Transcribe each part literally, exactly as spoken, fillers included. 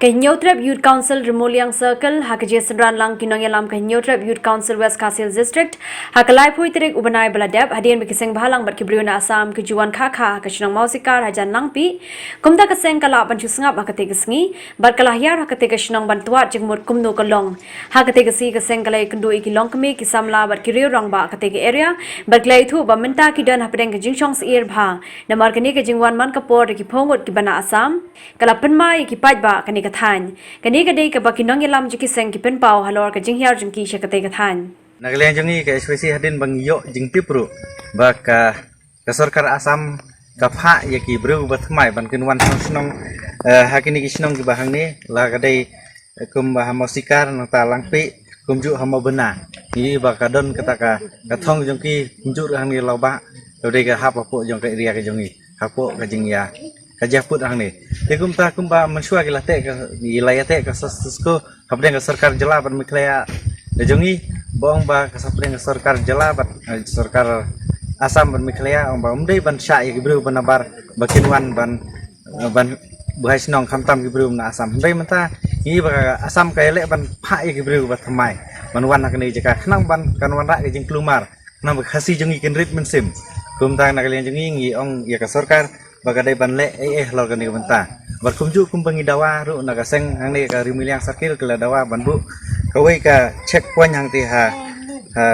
Ka Hynñiewtrep Youth Council Rymmuliang Circle ha ka jingïasynran lang ki nongïalam ka Hynñiewtrep Youth Council West Khasi Hills District ha ka laiphew tarik u bnai ba la dep, hadien ba ki seng bhalang bad ki briew na Assam ki ju wan kha kha ha ka shnong Mawsikar hajan Langpih. Kumta ka seng ka lah ban shu sngap ha katei ka sngi bad ka la hiar ha katei ka shnong ban twad jingmut kumno ka long. Ha katei ka sngi ka seng ka la ïakynduh ïa ki longkmie, ki samla bad ki riew rangbah katei ka area bad ka la ïathuh ba mynta ki don hapdeng ka jingshong syier bha. Namar kane ka jingwan man ka por da ki phew ngut kiba na Assam, ka la pynmai ïa ki paidbah kane ka thaiñ. Kane ka dei kaba ki nongïalam jong ki seng ki pynpaw halor ka jinghiar jong ki sha katei ka thaiñ. Na ka liang jong ngi ka S Y C, hadien ba ngi ïoh jingtip ruh ba ka, ka sorkar Assam ka phah ïa ki briew ba thymmai ban kin wan shnong shnong, eh, ha kine ki shnong kiba hangne, la ka dei, eh, kumba ha Mawsikar, nangta Langpih, kumjuh ha Mawbynna. Ngi ba ka don kata ka, ka thong jong ki kumjuh ruh hangne Lawbah, ka dei ka hap hapoh jong ka area ka jong ngi, hapoh ka jingïa ka jingput hangne. Te kumta kumba mynshuwa ki la teh ka, ki la ïateh ka status quo hapdeng ka sorkar jylla bad Meghalaya ka jong ngi, ba ong ba ka hapdeng ka sorkar jylla bad, eh, sorkar Assam bad Meghalaya ong ba ym dei ban shah ïa ki briew ba nabar ba kin wan ban, eh, ban buhai shnong khamtam ki briew na Assam. Hynrei mynta ngi ba ka Assam ka ïaleh ban phah ïa ki briew ba thymmai ban wan ha kane ka jaka khnang ban kan wanrah ka jingkulmar, khnang ba Khasi jong ngi kin rit mynsiem. Kumta na ka liang jong ngi ngi ong ïa ka sorkar ba ka dei ban leh ei ei halor kane ka bynta. Bad kumjuh kumba ngi dawa ruh na ka seng hangne ka Rymmuliang Circle ka la dawa ban buh kawei ka checkpoint hangtei ha, ha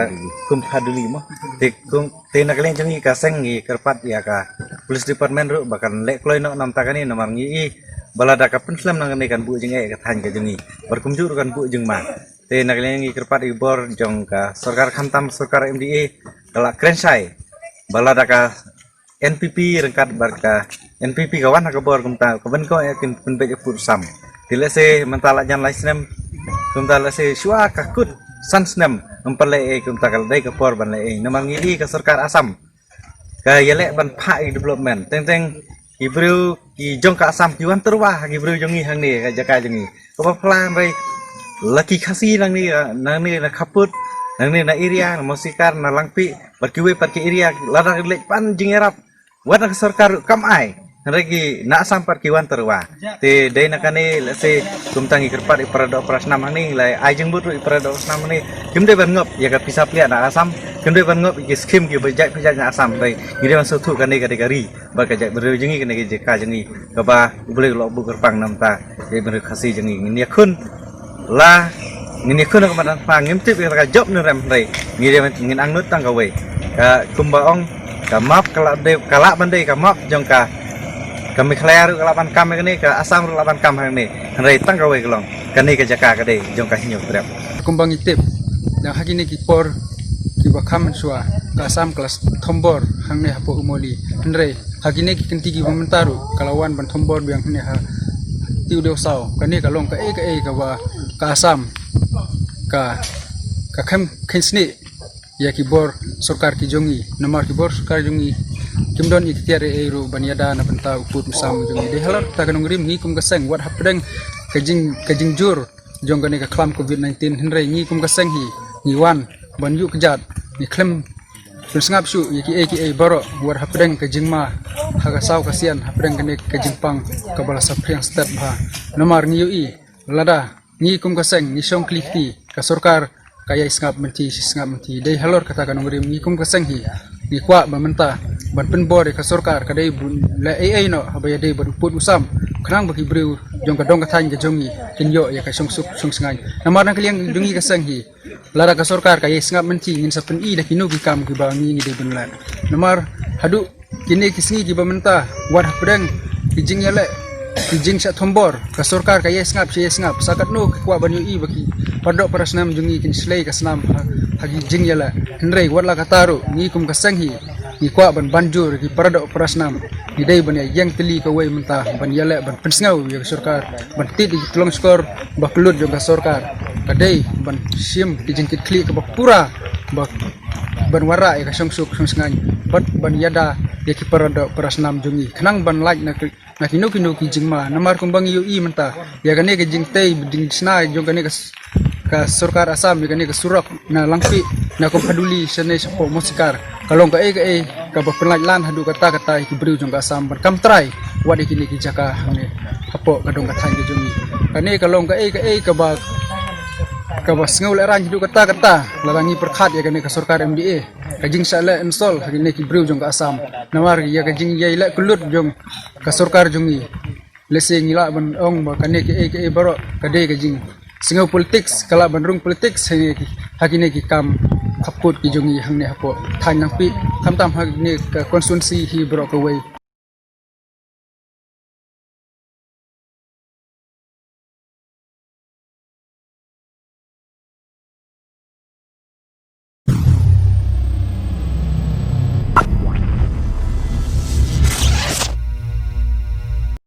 Kumphaduli mo. Te kum, te na ka liang jong ngi ka seng ngi kyrpad ïa ka police department ruh ba kan leh kloi noh namar kane, namar ngi i ba lada ka pynslem na kane kan buh jingeh ïa ka thaiñ ka jong ngi bad kumjuh ruh kan buh jingma. Te na ka liang ngi kyrpad ïa ki bor jong ka sorkar khamtam sorkar M D A ka la kren shai ba lada ka N P P ryngkat bad ka N P P ka wan ha ka bor kumta ka ban ko ïa kin pynbeit ïa pud sam. Te lehse mynta la jan lai snem, kumta lehse shuwa ka kut san snem ym pat leh ei, kumta ka la dei ka por ban leh ei. Namar ngi i ka sorkar Assam ka ïaleh ban phah ïa development. Teng teng ki briew ki jong ka Assam ki wan tyrwa ha ki briew jong ngi hangne ka jaka jong ngi. Kaba phylla hynrei la ki Khasi nangne, nangne na Khaput, nangne na area na Mawsikar, na Langpih bad kiwei pat ki area, lada leit pan jingïarap wat na ka sorkar kam ai, hynrei ki na Assam pat ki wan tyrwa. Te dei na kane lehse kumta ngi kyrpad ïa para doh para snam hangne, la ai jingmut ruh ïa para doh para snam hangne. Kim dei ban ngop ïa ka pisa plia na Assam, kim dei ban ngop ïa ki skim kiba jait pisa na Assam, hynrei ngi dei ban sngewthuh kane ka dei ka ri bad ka jaitbynriew jong ngi, kane ka jaka jong ngi kaba U Blei u la buh kyrpang namar ka jaitbynriew Khasi jong ngi. Ngin ïakhun la, ngin ïakhun ka madan pha, ngim tip ïa ka jop ne rem, hynrei ngi dei ban, ngin angnud tang kawei. Ka kumba ong ka map ka lah dei, ka lah ban dei ka map jong ka, ka Meghalaya ruh ka lah ban kam hangne, ka Assam ruh lah ban kam hangne, hynrei tang kawei ka long kane ka jaka ka dei jong ka Hynñiewtrep. Kumba ngi tip, dang ha kine ki por kiba kham mynshuwa ka Assam ka la thombor hangne hapoh u Moli, hynrei ha kine ki kynti kiba mynta ruh ka la wan ban thombor biang hangne ha Tiewdewsaw. Kane ka long kaei kaei kaba ka Assam ka, ka khlem kheiñ snieh ïa ki bor sorkar ki jong ngi, namar ki bor sorkar jong ngi kim don ïa ki tiar ei ei ruh ban ïada na bynta u pud u sam jong ngi. Dei halor kata ka nongrim ngi kum ka seng, wat hapdeng ka jing, ka jingjur jong kane ka khlam covid nineteen, hynrei ngi kum ka seng hi ngi wan ban ïuh kjat, ngi khlem pynsngap shuh ïa kiei kiei baroh wat hapdeng ka jingma ha ka saw ka sian hapdeng kane ka jingpang kaba la saphriang stet bha. Namar ngi ïohi lada ngi kum ka seng ngi shong khlieh kti, ka sorkar ka ïai sngap mynthi shi sngap mynthi. Dei halor kata ka nongrim ngi kum ka seng hi ngi kwah ba mynta ban pynbor ïa ka sorkar ka dei ban leh ei ei noh haba ïadei bad u pud u sam, khnang ba ki briew jong ka dong ka thaiñ ka jong ngi kin ïoh ïa ka shongsuk shongsngain. Namar na ka liang jong ngi ka seng hi, lada ka sorkar ka ïai sngap mynthi ngin sa pyni da kino ki kam kiba ngi ngi dei ban leh. Namar haduh kine ki sngi kiba mynta wat hapdeng ki jingïaleh, ki jingshah thombor, ka sorkar ka ïai sngap shi ïai sngap. Sa katno ki kwah ban ïohi ba ki para doh para snam jong ngi kin shlei ka snam ha, ha ki jingïaleh. Hynrei wat la kata ruh ngi kum ka seng hi ngi kwah ban ban jur ki para doh para snam. Ngi dei ban ïa ïeng tylli kawei mynta ban ïaleh ban pynsngew ïa ka sorkar, ban tied ïa ki tlong shkor ba kyllut jong ka sorkar ka dei ban shim ki jingkitkhlieh kaba pura ba ban wanrah ïa ka shongsuk shongsngain bad ban ïada ïa ki para doh para snam jong ngi khnang ban lait na ki, na kino kino ki jingma. Namar kumba ngi ïohi mynta ïa kane ka jingtei jingshna jong kane ka s-, ka sorkar Assam ïa kane ka surok na Langpih na Kumphaduli shane shapoh Mawsikar, ka long kaei kaei kaba pynlait lan haduh katta katta ïa ki briew jong ka Assam ban kam trai wat ïa kine ki jaka hangne hapoh ka dong ka thaiñ ka jong ngi. Kane ka long kaei kaei kaba kaba sngew lehraiñ haduh katta katta lada ngi pyrkhat ïa kane ka sorkar M D A, ka jingshah leh insult ha kine ki briew jong ka Assam. Namar ïa ka jingïaleh kyllut jong ka sorkar jong ngi. Lehse ngi lah ban ong ba kane kaei kaei baroh ka dei ka jingsngew politics, ka lah ban rung politics ha kine ki, ha kine ki kam khapkut ki jong ngi hangne hapoh thaiñ Nangpih, khamtam ha kine ka constituency hi baroh kawei.